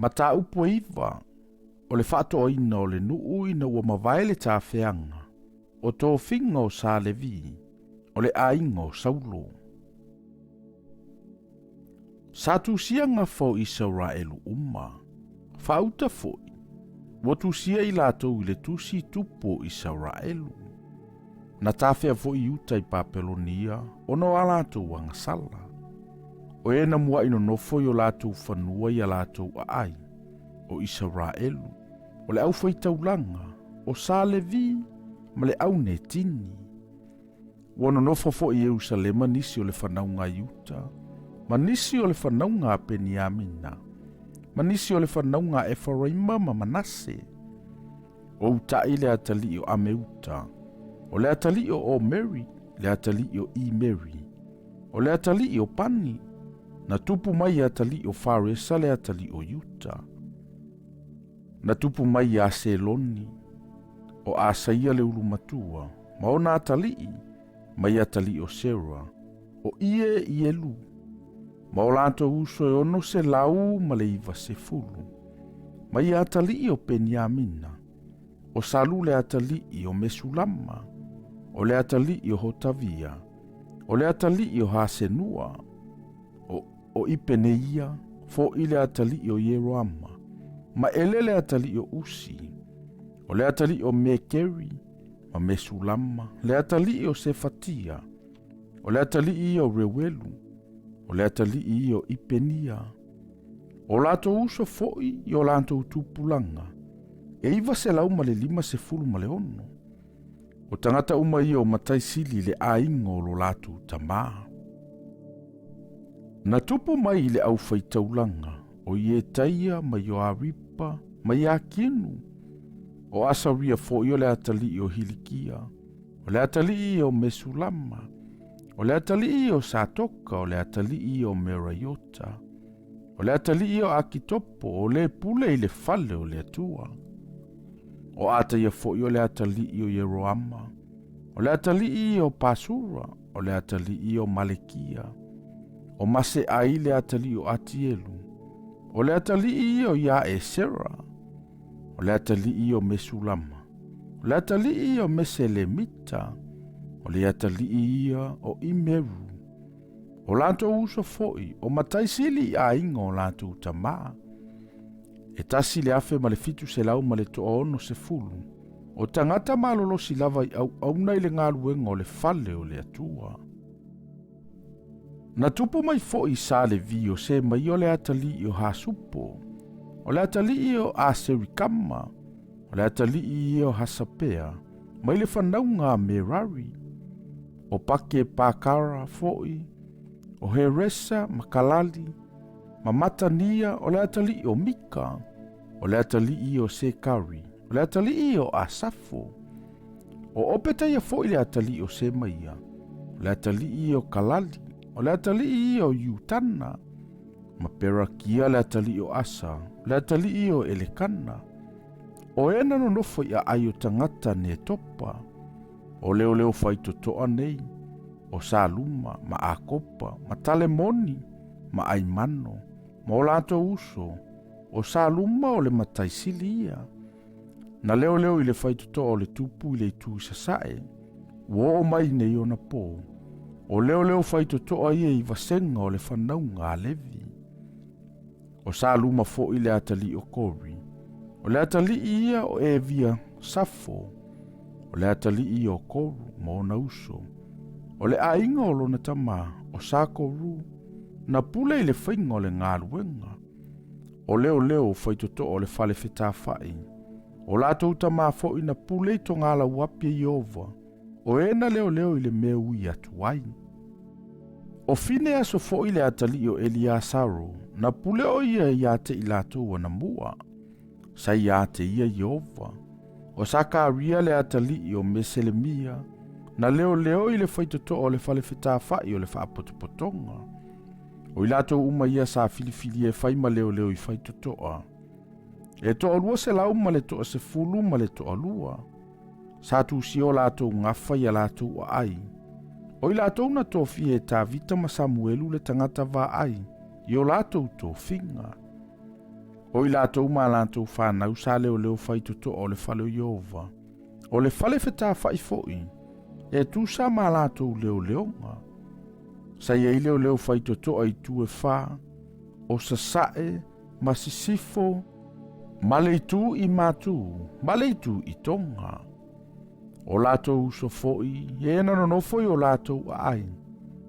Mataupu e 9, o le faatoaina o le nuu ina ua mavae le tafeaga o tofiga o Sa Levi, o le aiga o Saulo. Sa tusia gafa o Isaraelu uma, faauta foi, ua tusia i latou i le tusi tupu o Isaraelu. Na tafea foi Iuta i Papelonia ona o a latou agasala. O e na muaʻi nonofo i o latou fanua i a latou aai, o Isaraelu, o le aufaitaulaga, o Sa Levi ma le au Netini. Ua nonofo foi i Ierusalema nisi o le fanauga a Iuta, ma nisi o le fanauga a Peniamina, ma nisi o le fanauga a Efaraima ma Manase. O Utai le atalii o Ameuta, o le atalii o Omeri, le atalii o Imeri, o le atalii o Pani, na tupu mai i atalii o Faresa le atalii o Iuta. Na tupu mai iā Seloni, o Asaia le ulumatua, ma ona atalii, mai atalii o Sera, o Ie Ielu, ma o latou uso e 690. Mai atalii o Peniamina, o Salu le atalii o Mesulama, o le atalii o Hotavia, o le atalii o Hasenua, o Ipeneia, foʻi le atalii o Ieroama, ma Ele le atalii o Usi, o le atalii o Mekeri, ma Mesulama, le atalii o Sefatia, o le atalii ia o Reuelu, o le atalii ia o Ipenia. O latou uso foʻi i o latou tupulaga, e 956. O tagata uma ia o Mataisili i le aiga o lo latou tamā. Na tupu mai i le aufaitaulaga o Ietaia ma Ioaripa ma Iakinu, o Asaria foi o le atalii o Hilikia, o le atalii o Mesulama, o le atalii o Satoka, o le atalii o Meraiota, o le atalii o Akitopo, o le pule i le fale o le Atua. O Ataia foi o le atalii o Ieroama, o le atalii o Pasura, o le atalii o Malekia, o Maseai le atalii o Atielu, o le atalii o Iaesera, o le atalii o Mesulama, o le atalii o Meselemita, o le atalii ia o Imeru. O latou uso foi, o Mataisili i aiga o latou tamā. E 1760, o tagata malolosi lava i auauna i le galuega o le fale o le Atua. Na tupu mai foi i Sa Levi o Semaia o le atalii o Hasupo, o le atalii o Aserikama, o le atalii ia o Hasapea, mai le fanauga a Merari, o Pake Pakara foi, o Heresa ma Kalali, ma Matania, o le atalii o Mika, o le atalii o Sekari, o le atalii o Asafo, o Opetaia foi le atalii o Semaia, o le atalii o Kalali, o le atalii o Iutana, ma Perakia le atalii o Asa, o le atalii o Elekana, o e na nonofo i aai o tagata Netopa, o leoleo faitotoa nei, o Saluma ma Akopa ma Talemoni ma Aimano, ma o latou uso, o Saluma o le mataisili ia. Na leoleo i le faitotoa o le tupu i le itu i sasae, ua oo mai nei ona pō, o leoleo faitotoa ia i vasega o le fanauga a Levi. O Saluma foi le atalii o Kori, o le atalii ia o Evia Safo, o le atalii ia o Koru ma ona uso, o le aiga o lona tamā o Sakoru, na pule i le faiga o le galuega, o leoleo faitotoa o le fale fetafai, o latou tamā foi na pule i togalauapi e Ieova, o e na leoleo i le mea ui atu ai. O Fineaso foi le atalii o Eliasaro, na pule o ia iā te i latou anamua, sa iā te ia Ieova. O Sakaria le atalii o Meselemia, na leoleo i le faitotoa o le fale fetafai o le faapotopotoga. O i latou uma ia sa filifilia e fai ma leoleo i faitotoa. E 212. Sa tusia o latou gafa i a latou aai. O i latou na tofia e Tavita ma Samuelu le tagata vaai i o latou tofiga. O i latou ma latou fanau sa leoleo faitotoa o le fale o Ieova, o le fale fetafa'i fo'i, e tusa ma latou leoleoga. Sa i ai leoleo faitotoa i itu e fā, o sasa'e ma sisifo, ma le itu i matu, ma le itu i toga. O latou uso fo'i, e na nonofo i o latou aai,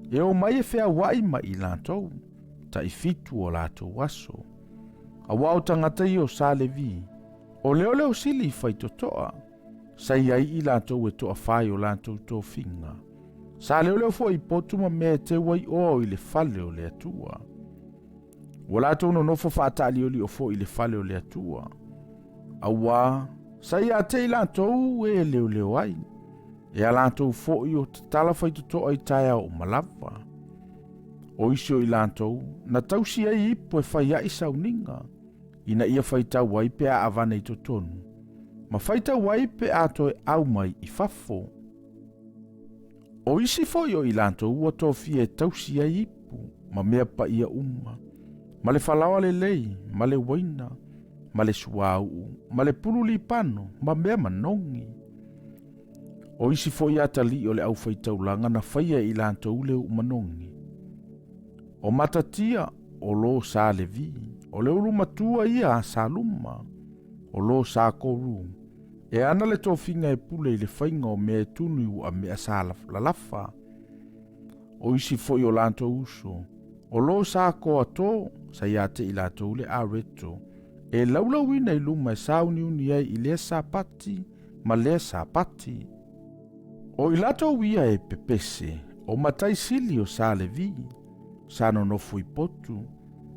e omai e feaua'i ma i latou, ta'ifitu o latou aso. Auā o tagata ia o sa Levi, o leoleo sili i faitotoa, sa i ai i latou e toafā i o latou tofiga. Sa leoleo fo'i i potu ma mea e teu ai oa i le fale o le Atua. Ua latou nonofo faataaliolio fo'i i le fale o le Atua. Auā, sa ia te i latou e leoleo ai, e a latou fo'i o tatala faitotoa i taeao uma lava. O isi o i latou, na tausi ai ipu e fai ai sauniga, ina ia faitau ai pe a avane i totonu, ma faitau ai pe a toe au mai i fafo. O isi fo'i o i latou ua tofia e tausi ai ipu, ma mea paia uma, ma le falaoa lelei, ma le uaina, ma le suauu, ma le pulu lipano, ma mea manogi. O isi fo'i atalii o le aufaitaulaga na faia e i latou le u'u manogi. O Matatia, o lo sa Levi, o le ulu matua ia a Saluma, o lo sa Koru, e ana le tofiga e pule i le faiga o mea e tunu i uamea sa lalafa. O isi fo'i o latou uso, o lo sa Koato, sa ia te i latou le areto, e laulauina i luma e sauniuni ai i lea Sapati ma lea Sapati. O i latou ia e pepese, o matai sili o sa Levi, sa nonofo i potu,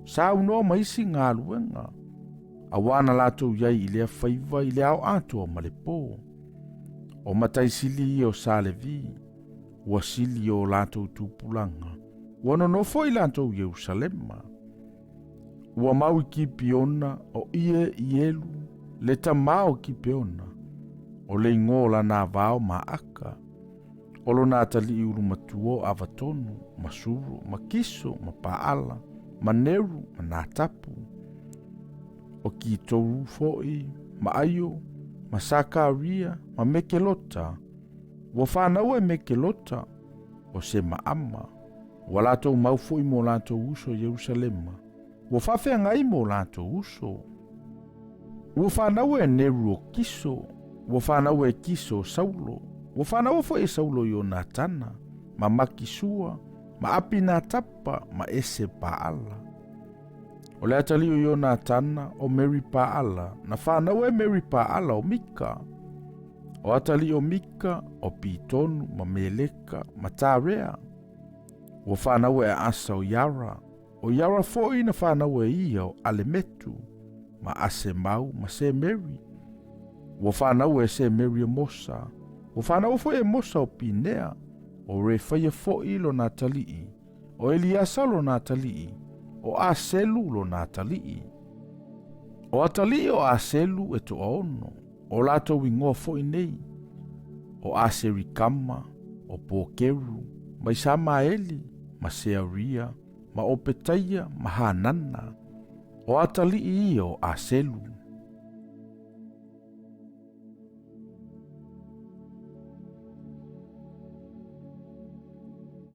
sa aunoa ma isi galuega, auā na latou i ai i lea faiva i le ao atoa ma le pō. O matai sili ia o sa Levi, ua sili o latou tupulaga, ua nonofo i latou Ierusalema. Ua mau i Kipiona o Ie Ielu, le tamā o Kipeona, o le igoa o lana avao ma Aka, o lona atalii ulumatua o Avatonu, ma Suro, ma Kiso, ma Paala, ma Neru, ma Natapu. O Kitoru fo'i, ma Aio, ma Sakaria, ma Mekelota. Ua fanau e Mekelota, o Semaama. Ua latou mau fo'i mo latou uso i Ierusalema. Ua faafeagai mo latou uso. Ua fanau e Neru o Kiso, ua fanau e Kiso o Saulo, ua fanau fo'i e Saulo Ionatana, ma Makisua, ma Apinatapa, ma Ese Paala. O le atalii o Ionatana o Meri Paala, na fanau e Meri Paala o Mika. O atalii o Mika, o Pitonu, ma Meleka, ma Tarea. Ua fanau e Asa o Iara, o Iara fo'i na fanau e ia o Alemetu, ma Asemau, ma Semeri. Ua fanau e Semeri o Mosa, ua fanau fo'i e Mosa o Pinea, o Refaia fo'i lona atalii, o Eliasa lona atalii, o Aselu lona atalii. O atalii o Aselu e toaono, o latou igoa fo'i nei, o Aserikama, o Pokeru, ma Isamaeli, ma Searia, ma Opetaia, ma Hanana. O atalii ia o Aselu.